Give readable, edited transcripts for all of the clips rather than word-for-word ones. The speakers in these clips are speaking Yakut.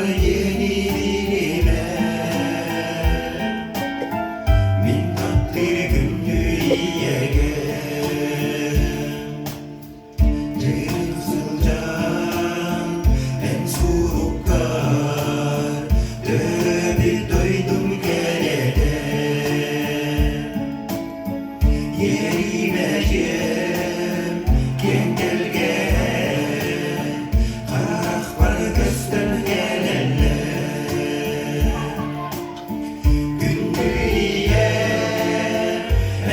диэни билимэ. Мин таптыыр күндү ийэгэ. Дьиҥ сылдьан эн суруккар төрөөбүт дойдум кэрэтэ. Иэримэ дьиэм киэҥ тэлгэһэ харахпар көстөн кэлэллэр. Күндү ийэ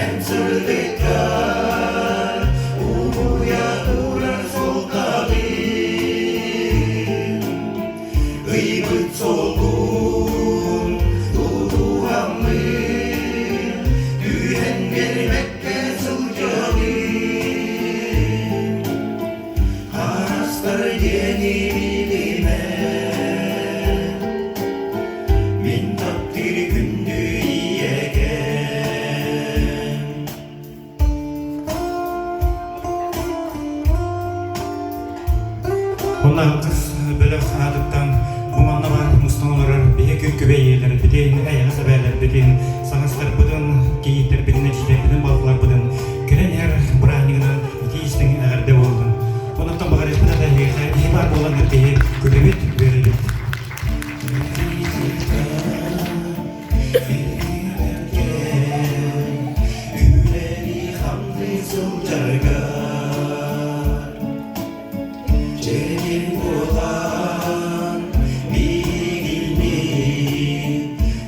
эн сырдыккар угуйа турар суолталыын ыйбыт суолгун тутуһаммын түһэн биэрбэккэ сылдьабын харастар диэни билимэ мин таптыыр күндү ийэкэм. Онно алгыс бөлөх аатыттан бу манна баар мустан олорор биһи күн күбэй ийэлэрбитин, эйэҕэс эбээлэрбитин, саҥастарбытын, кийииттэрбитин, эдьиийдэрбитин, балтыларбытын кэлэн иһэр бырааһынньыгынан итии истиҥ эҕэрдэ буоллун. Онуттан баҕарыахпын этэ эһиэхэ киһи баар буолан киһи күлэбит, үөрэбит. Үлэлии-хамныы сылдьаргар Дьиҥин буолан биһигини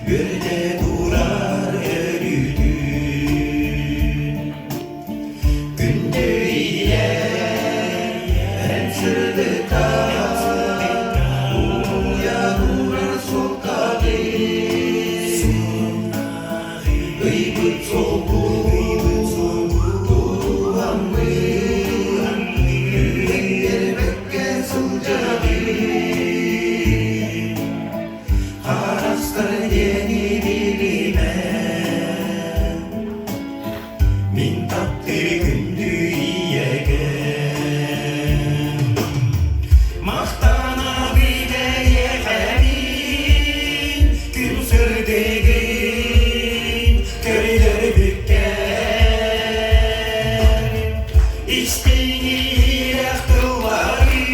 үөрдэ турар өрүүтүн Күндү ийэ эн сырдыкка уйа турар суолталыын Ыйбыт суолгун тутуһаммын үөрбэккэ сылдьабын Харахтар диэни билимэ мин таптыыр күндү ийэкэм Махтана билэйэхэбин күн сырдыгын көрдөрбүккэр Истиҥ-иһирэх тылларын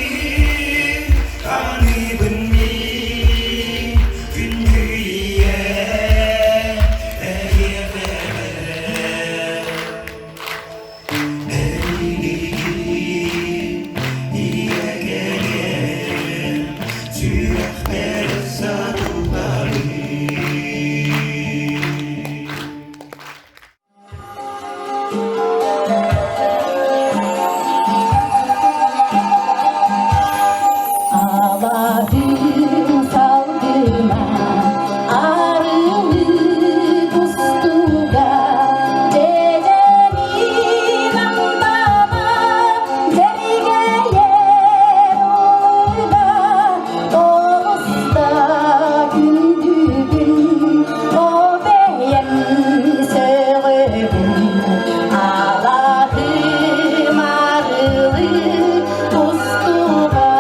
таныыбын мин күндү ийэ эйиэхэ Эйигин ийэкэйэм сүрэхпэр сатылларый. Алаһын салгына арылы тустууга дьэдьэнин амтана дьэригэйэр ууга оҕуста күндүгүн о бэйэм сөҕөбүн алаһым арылы тустууга.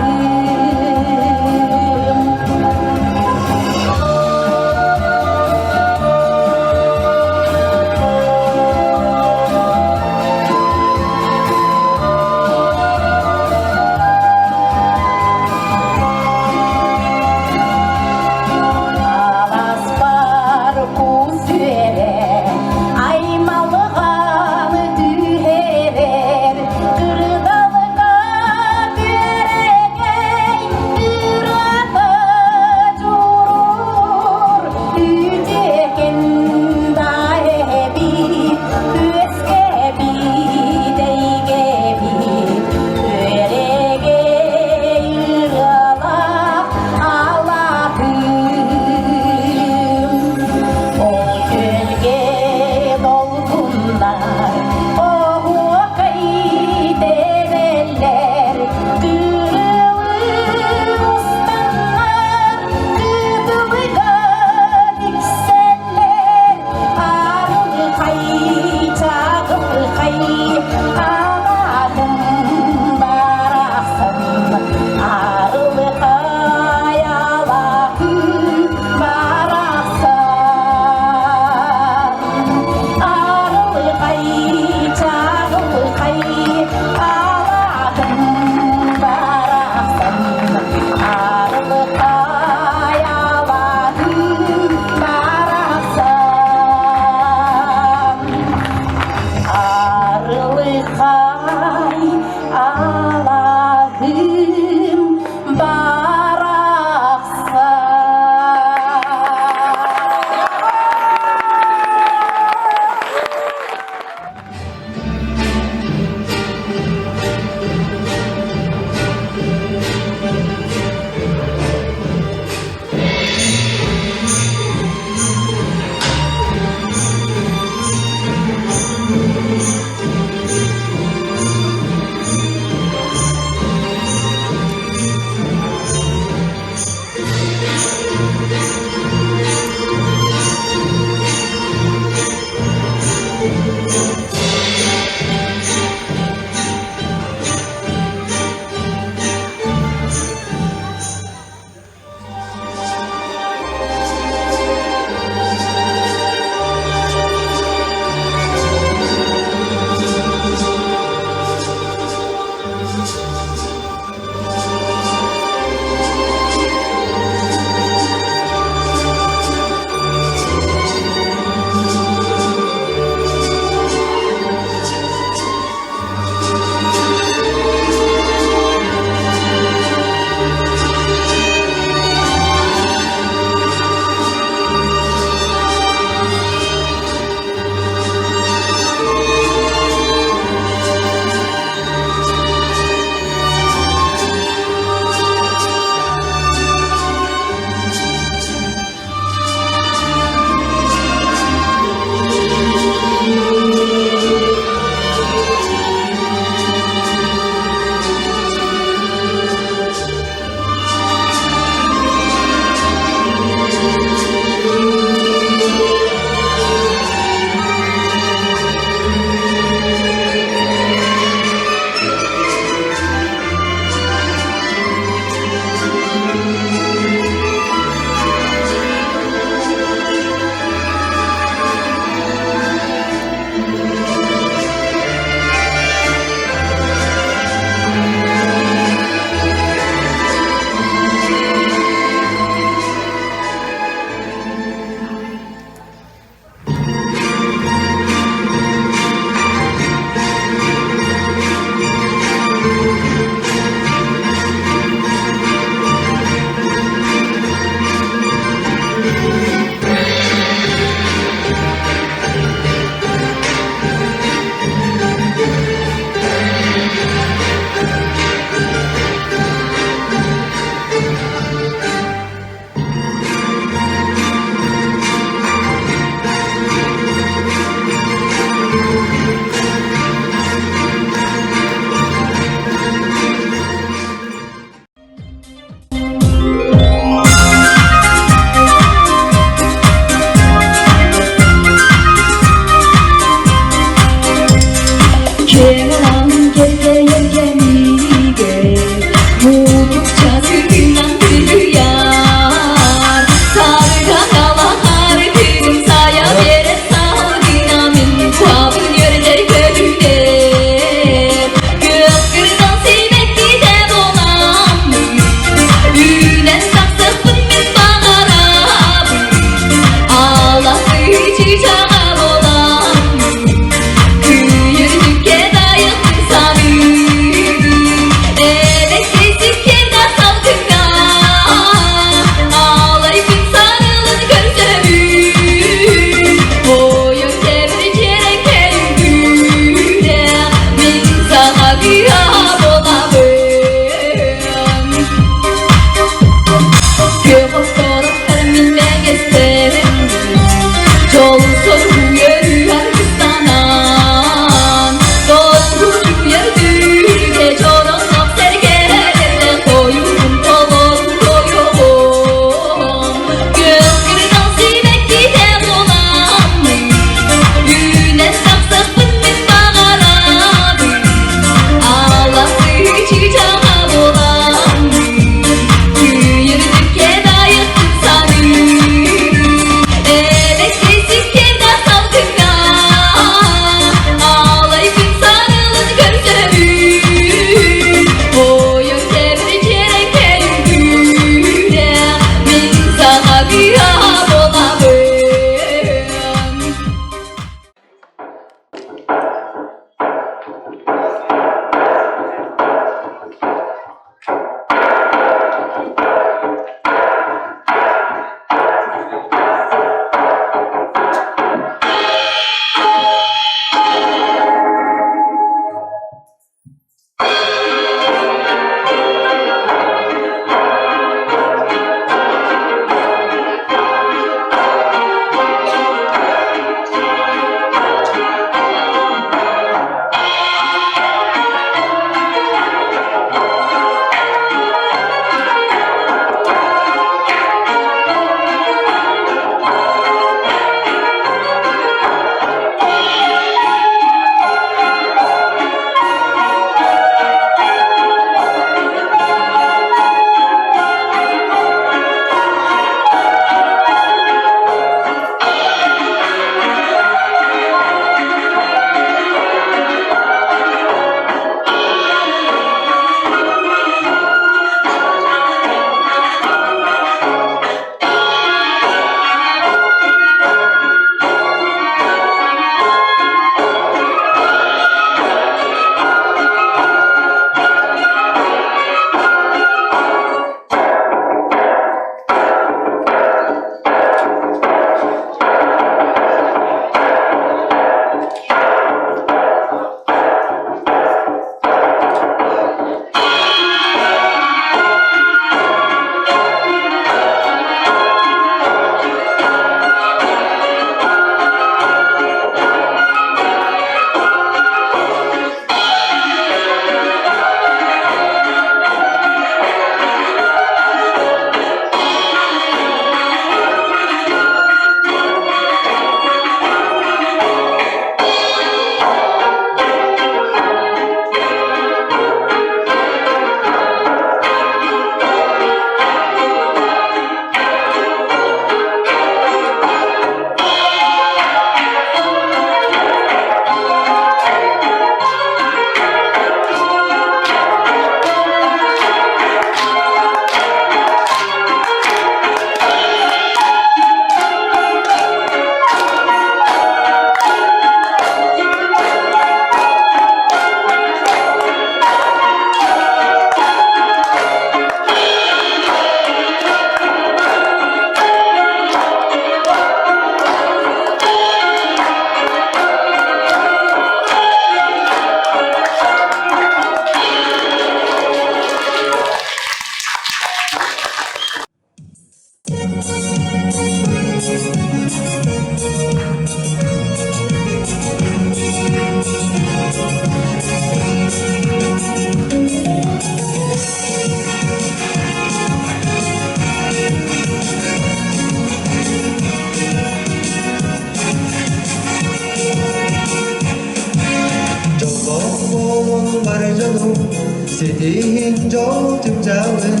чыпчаалын,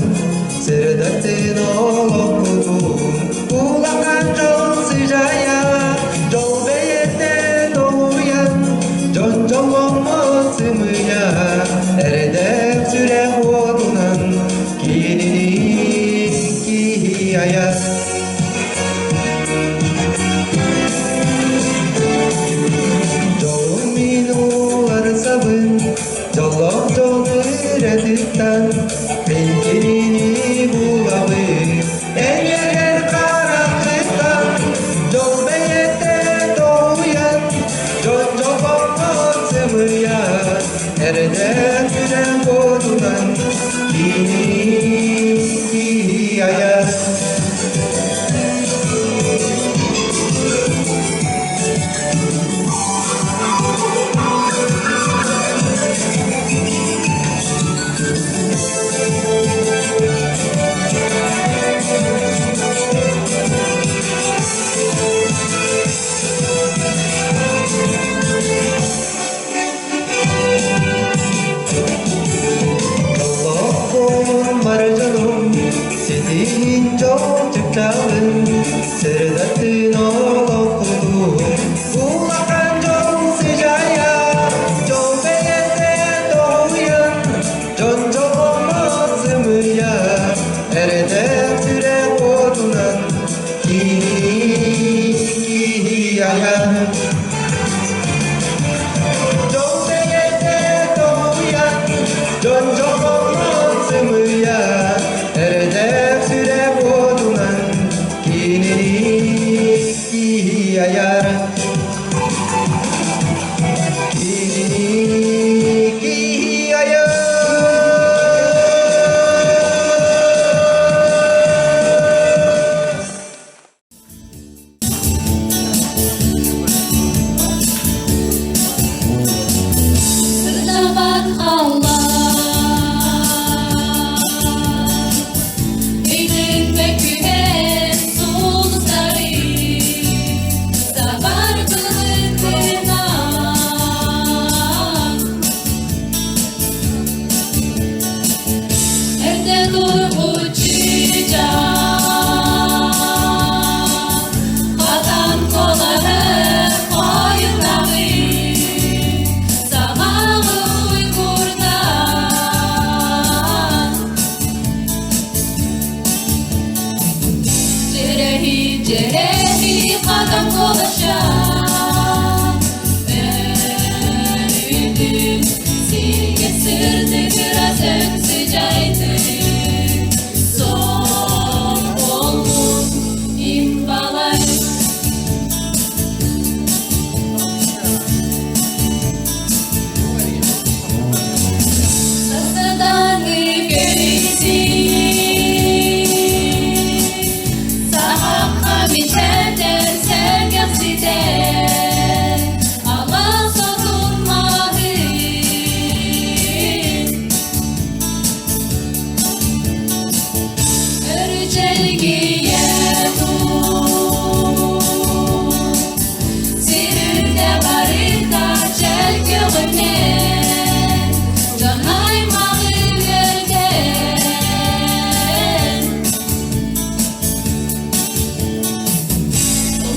Сырдаттын олохпутун, Улахан дьол сыдьаайа, Дьол бэйэтэ толуйан, Дьон дьолломмот сымыйа, Эрэдээх сүрэх уотунан Кинини киһи айар. Дьолум мин уларсабын, Дьоллоох дьол ырыатыттан Мин кинини булабын. Эйиэгэр хараххыттан Дьол бэйэтэ толуйан, Дьон дьолбокко сымыйан, Эрэнэр сүрэх уотунан Кини киһи айар. Олохпун бар дьонум, ситиһин дьол чыпчаалын, сырдаттын олохпутун. Улахан дьол сыдьаайа, дьол бэйэтэ тоһуйан, дьон дьолломмот сымыйа, эрэнэр сүрэх уотунан киһи киһи айан. Дьол бэйэтэ тоһуйан, дьон дьолломмот сымыйа, эрэнэр сүрэх уотунан кинини киһи айар. Кинини киһи айар. Сырдабат халлаан, Ыйдын мөккүһэн сулустары Сабар былытынан. Эрдэ турбут чыычаах, Хатан куолаһы хойутаҕый, Саҕаҕы уйгурдаан. Дьэрэһи, дьэрэһи, хатан куолачаан, Өрүүтүн сиргэ сырдыгыра сөҥсүдьайдыы, Сон буолбут имбалай. Сасыданы көрүсүй, Сахахха мичээрдэн сэргэхситэр, Алаас отун маһын. Өрүчэлгийэ дуу, Сир үрдэ барыта чөл көҕүнэн, Дьон аймаҕы үөрдэн.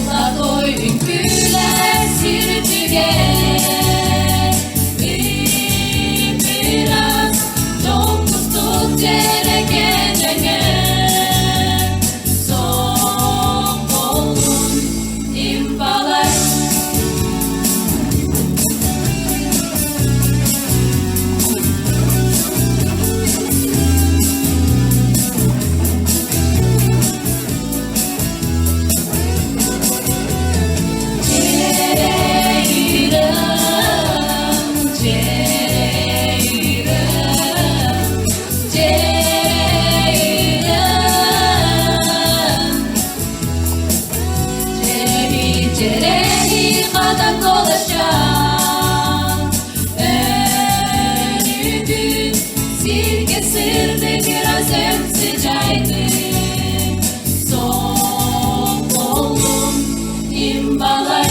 Золотой үҥкүүлэр сир үрдүгэр, Ып-ыраас, дьоҥкустук дьэрэкээн өҥөр, Соҕолун импалар. Дьэрэйрим, дьэрэйрим, дьэрэйрим. Дьэрэһи, дьэрэһи, хатан куолачаан, Өрүүтүн сиргэ сырдык ыраас өҥсүдьайдыы, Сон буоллун имбалай.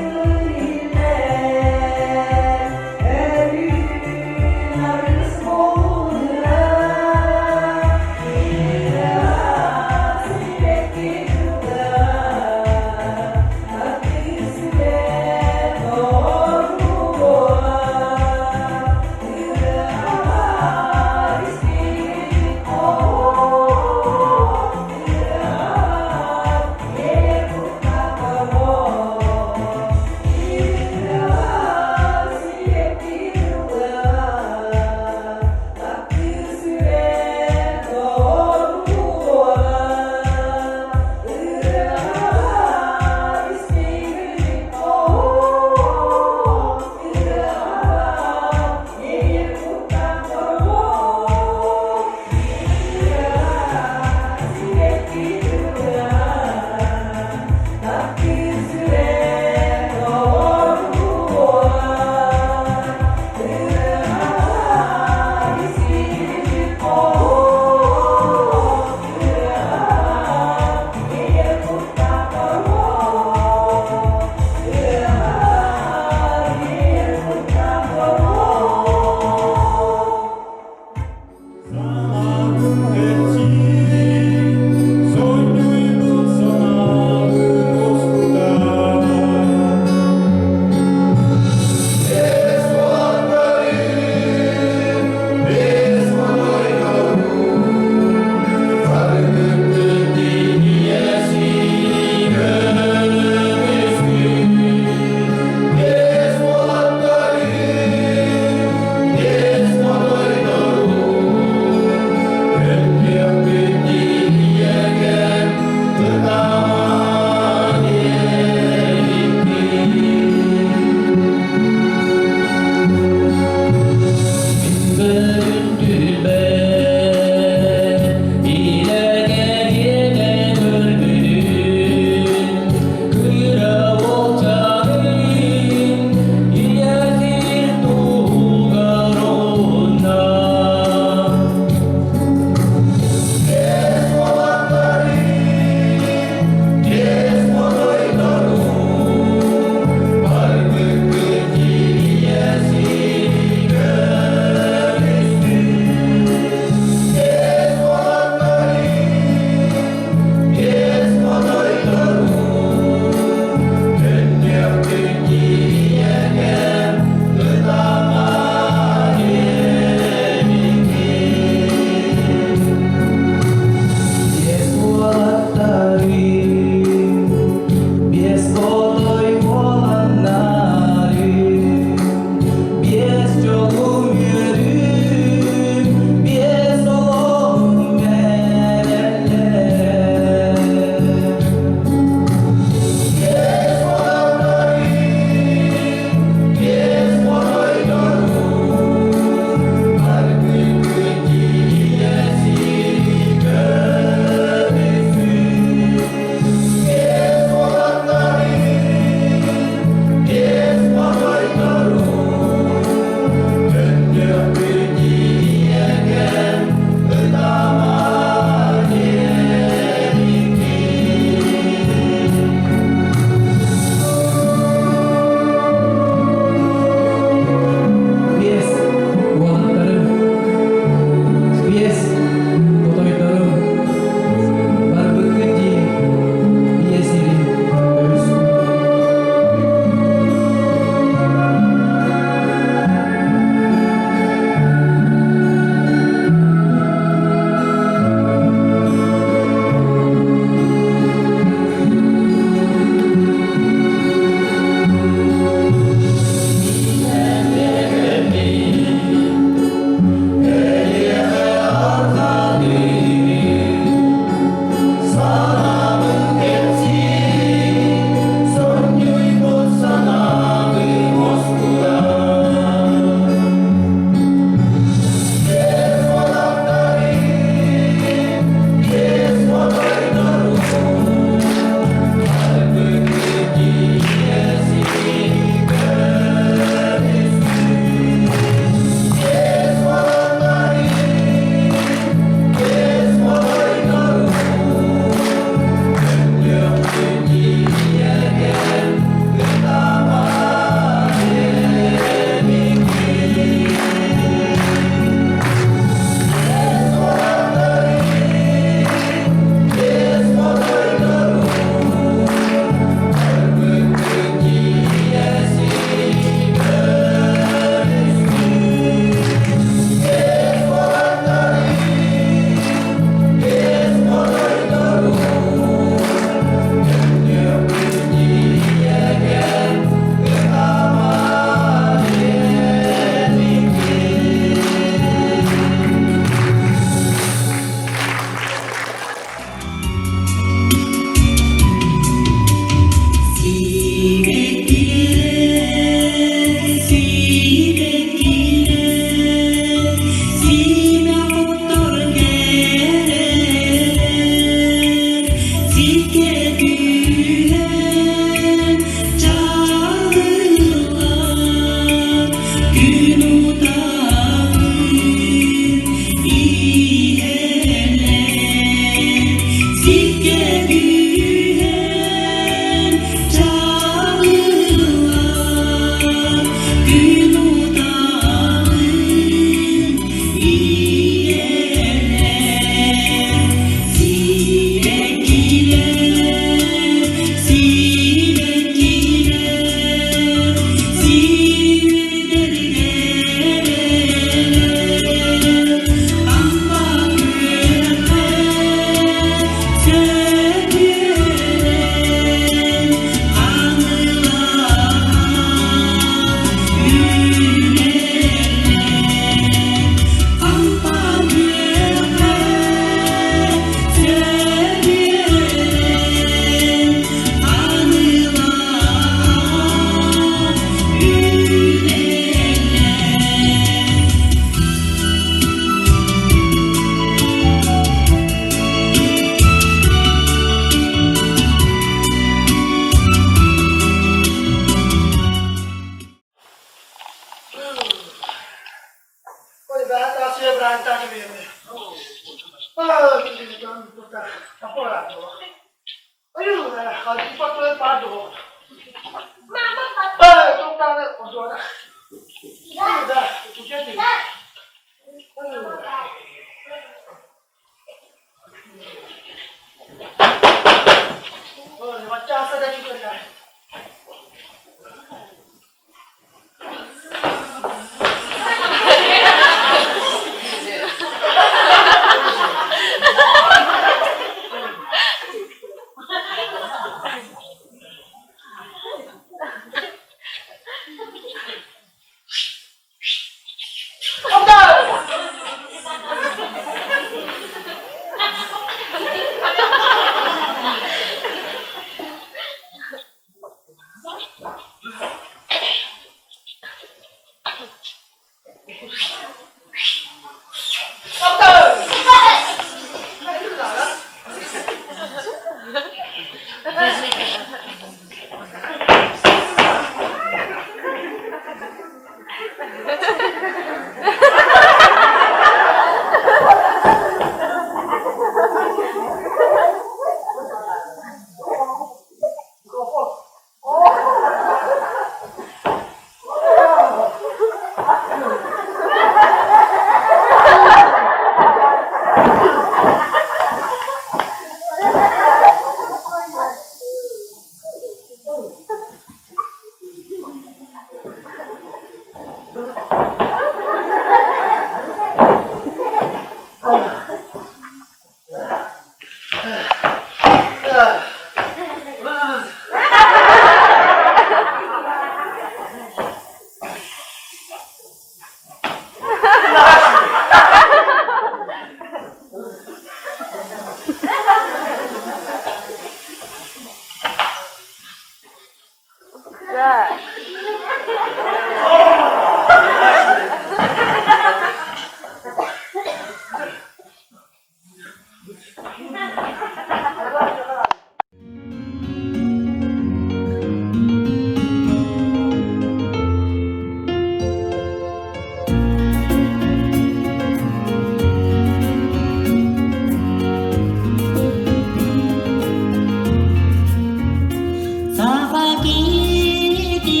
Саха киһитэ.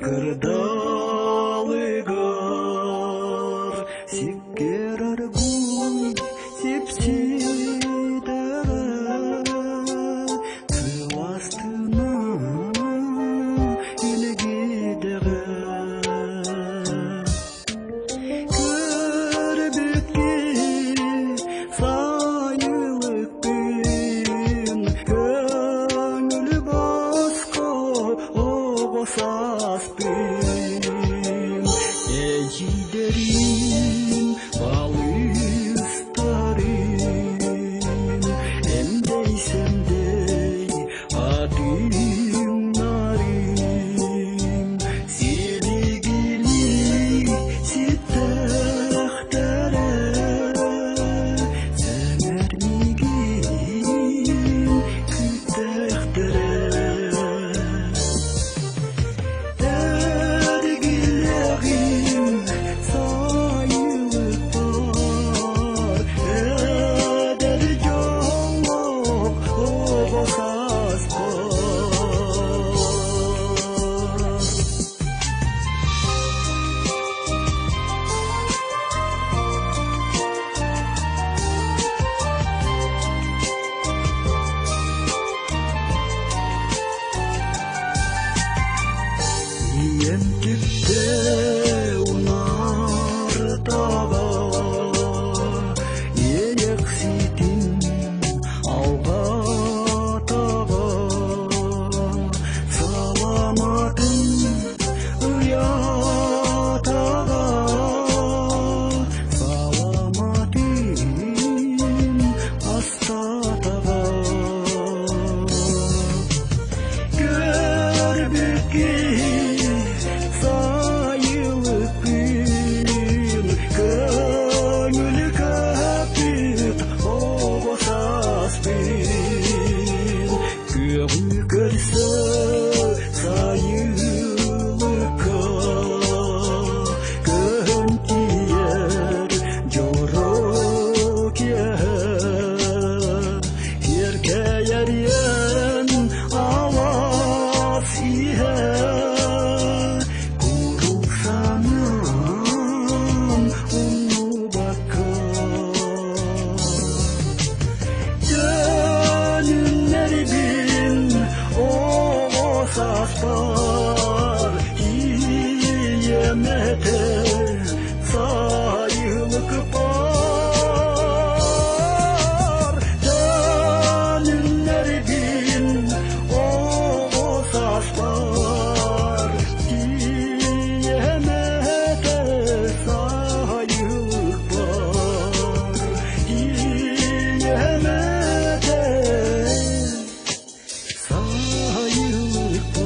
Кырдалыгар сиккиэр аргуй сипсидэҕэ сыластына илгидэҕэ Көрбүт киһи сайылыкпын көҥүл босхо оҕо сааспын эдьиийдэрим балыстарым эмдэй-сэмдэй атыҥнарым силигилии ситтэхтэрэ сэмэр миигин күүттэхтэрэ Эргиллэҕим сайылыкпар эдэр дьоллоох оҕо сааспар. Ийэм түптэ унаарытаҕа, иэйэхситин алҕатаҕа, саламатын ыйаатаҕа, саламатын астатаҕа. Көрбүт киһи сайылыкпын, көҥүл көппүт оҕо сааспын. Күөҕү көрсө сайылыкка көһөн тиийэр дьоро киэһэ. Киэркэйэриэн алаас иһэ куруук санаан умнубакка Төнүннэрбин оҕо сааспар тиийэм этэ сайылык бар Төнүннэрбин оҕо сааспар тиийэм этэ сайылык бар Тиийэм этэ сайылык бар.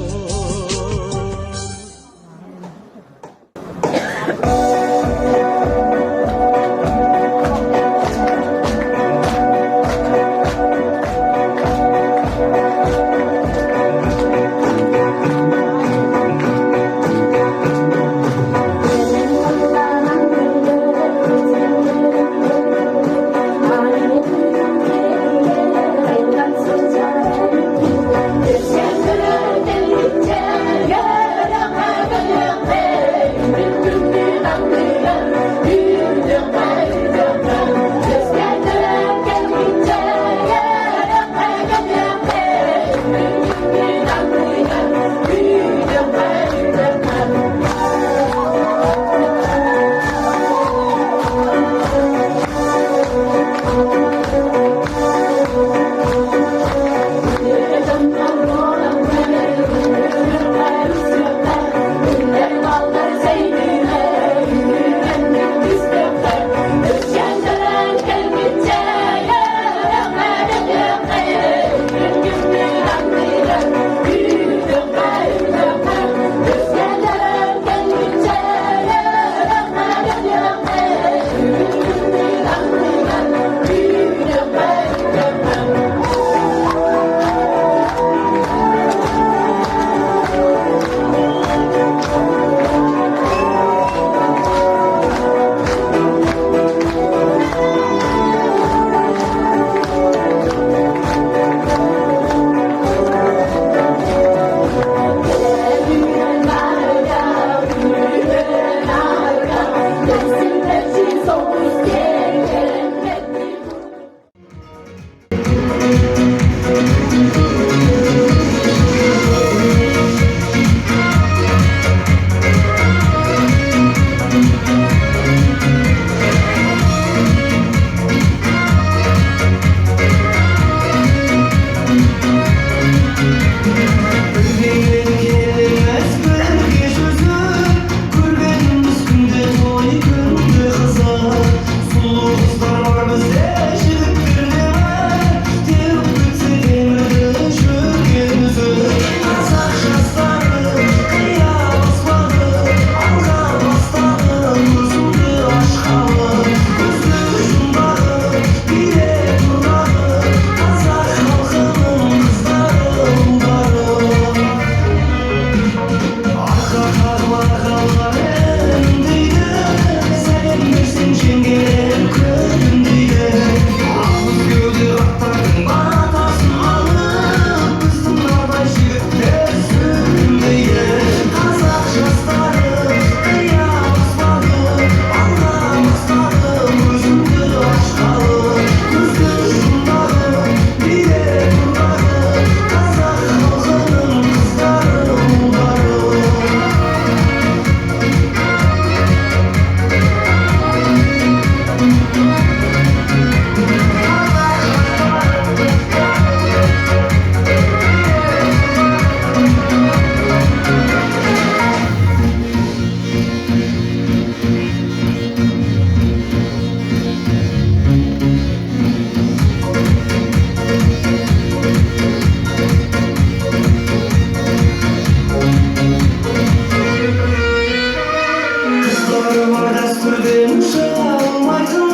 Көлден шыға алмайтын,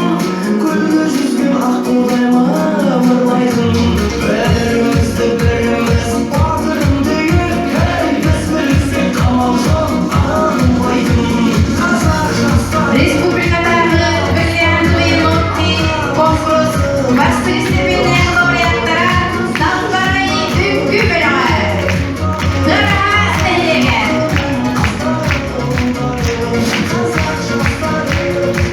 көлге жүзген аққудай мамырлайтын. Бірімізді біріміз батырым дейік, ей, біз бірлессек қамал жоқ аңдайтын. Қазақ жастары Республикатааҕы «Бриллиантовые ногти» конкурс бастыҥ степеннээх лауреаттара Далбарай үҥкүү бөлөҕө. Тыараһа нэһилиэгэ. Қазақ жастары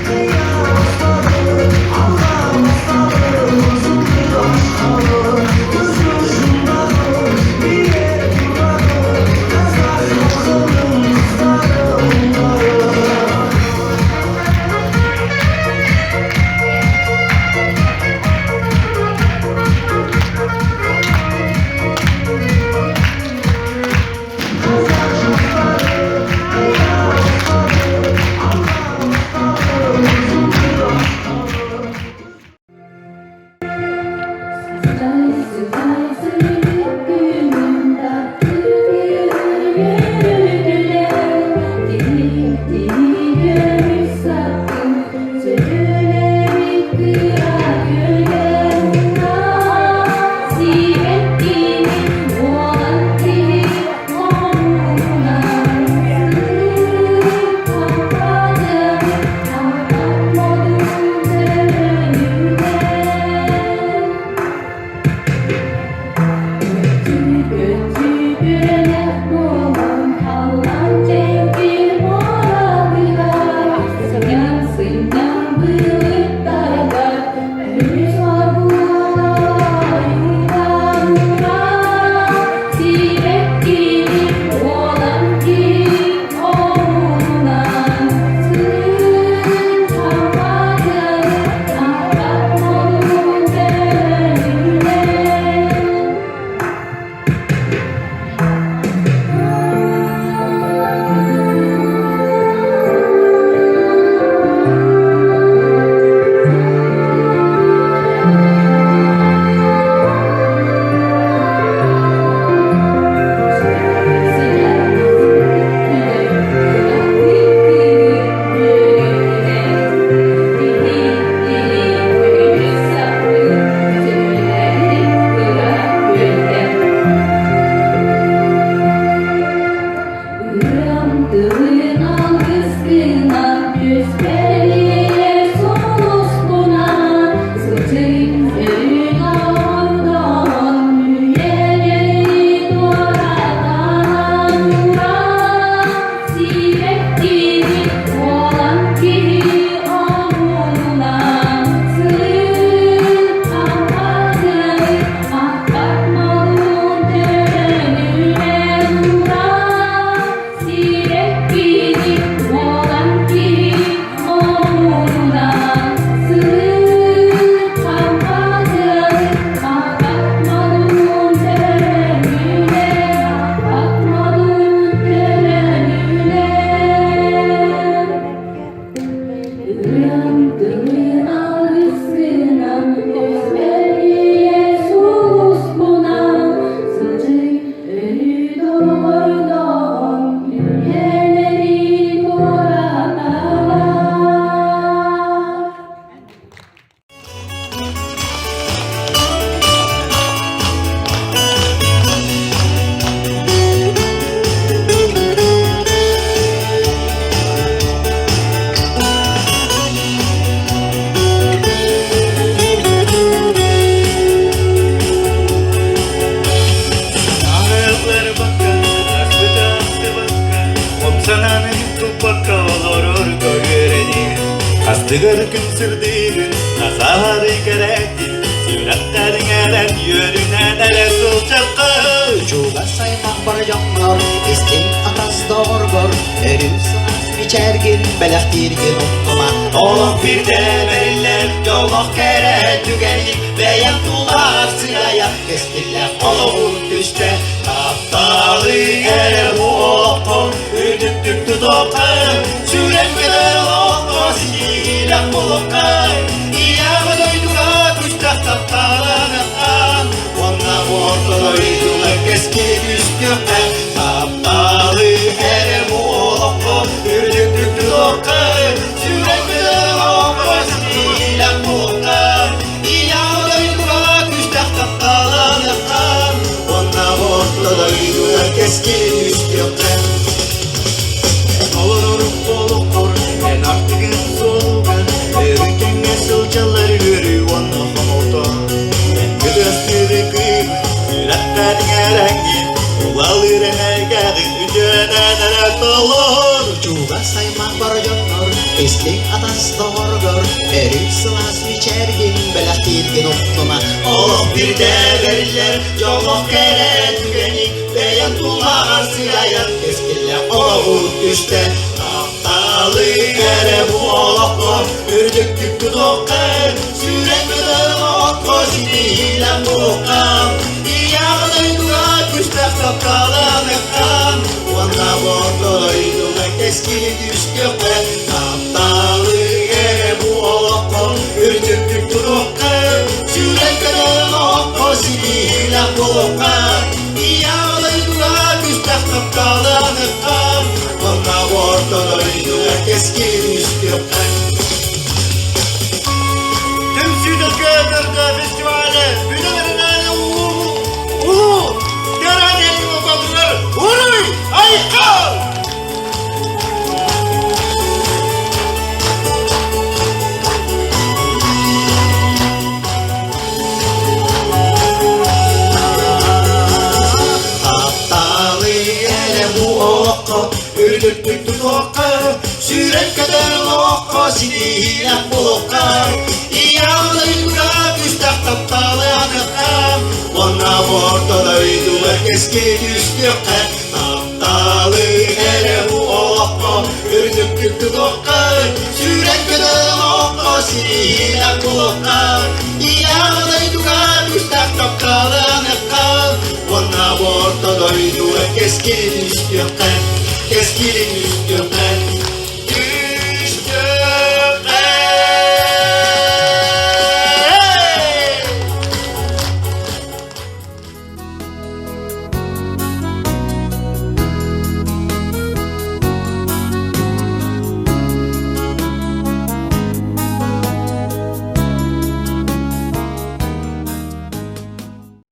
қия бастады, алға бастады, өзіңді ашқалы, өз ұшындағы биік тұғыры, қазақ халқының қыздары, ұлдары. Қазақ жастары қия бастады, алға бастады, өзіңді ашқалы. Сытай, сытай, күнүм таптыр үөрүтүлэр, Тиһик, көмүс саппын, сөтөлөбүт кыра күөлэр. Сибэккини уолан киһи хомуһунан, Сыппаппадым, аппат модун төлөнүнэн. Көтүгөнөх буолан халлаан чэҥкир муоратыгар сынньан-сынньан былыттарыгар өрүс оргууйугар сибэккини уолан киһи хомуһунан сыыҥ-хампатыгар аппат модун төлөнүнэн. Ырам алгыскынан түспелиер сулускунан сылдьын өрүн ордон үйэлэри туоратан уран сибэккини уолан киһи омунунан сыыппамматын аппат модун төлөнүнэн уран сибэккини уолан киһи омунунан сыыппамматын аппат модун төлөнүнэн аппат модун төлөнүнэн. Ырыам тылын алгыскынан көспелиэ сулускунан сылдьый өрүү доҕордоон үйэлэри туораталаа. Ааҕылларбакка, аспыта ахтыбакка, ом санааны туппакка олорорго үөрэниэ. Астыгар күн сырдыгын, насаары кэрэтин, сүрэхтэриҥ эрэн үөрүнэн эрэ сылдьахха. Чугас аймах бар дьоҥҥор, истиҥ атас доҕоргор, өрүү сылаас мичээргин бэлэхтииргин умнума. Олох биирдэ бэриллэр, дьоллоох кэрэ түгэнин, бэйэҥ тулаар сыайа, кэскиллээх олоҕун түстэ. Тапталы эрэ олоххо үрдүктүк тутуохха, сүрэн көтөр олоххо ситиилэх буолуохха, ийэҕэ дойдуга күстээх тапталаныахха, уонна орто дойдуга кэскили түстүөххэ. Тапталы эрэ олоххо үрдүктүк тутуохха, сүрэн Чугас аймах бар дьоннор, истиҥ атас доҕоргор, өрүү сылаас мичээргин бэлэхтииргин умнума. Олох бирдэ бэриллэр, дьоллоох кэрэ түгэни бэйэм тулаҕар сыайан кэскиллээх олоҕу түстэ. Тапталы эрэ бу олоххо үрдүктүк тутуохха, сүүрэн көтөр окко ситиһиилээх буолуохха. Ийэҕэ дойдуга күстээх тапталаныахха, уонна орто дойдуга кэскили түстүөххэ. Тапталы эрэ бу олоххо үрдүктүк тутуохха, сүүрэн көтөр окко ситиһиилээх буолуохха. Ийэҕэ дойдуга күстээх тапталаныахха, уонна орто дойдуга кэскили түстүөххэ. Түмсүүтүлгэ көрдө фестивале бүтэн улуу улуу Терранелин ортотугар Уруй Айхал! Тапталы эрэ бу олоххо үрдүктүк тутуохха, сүүрэн көтөр олоххо ситиһиилээх буолуохха, ийэҕэ дойдуга күстэх тапталы аныахха, уонна орто дойдуга кэскил түстүөххэ. Тапталы эрэ бу олоххо үрдүктүк тутуохха, сүүрэн көтөр олоххо ситиһиилээх буолуохха, ийэҕэ дойдуга күстэх тапталы аныахха, уонна орто дойдуга кэскил түстүөххэ. Кэскил.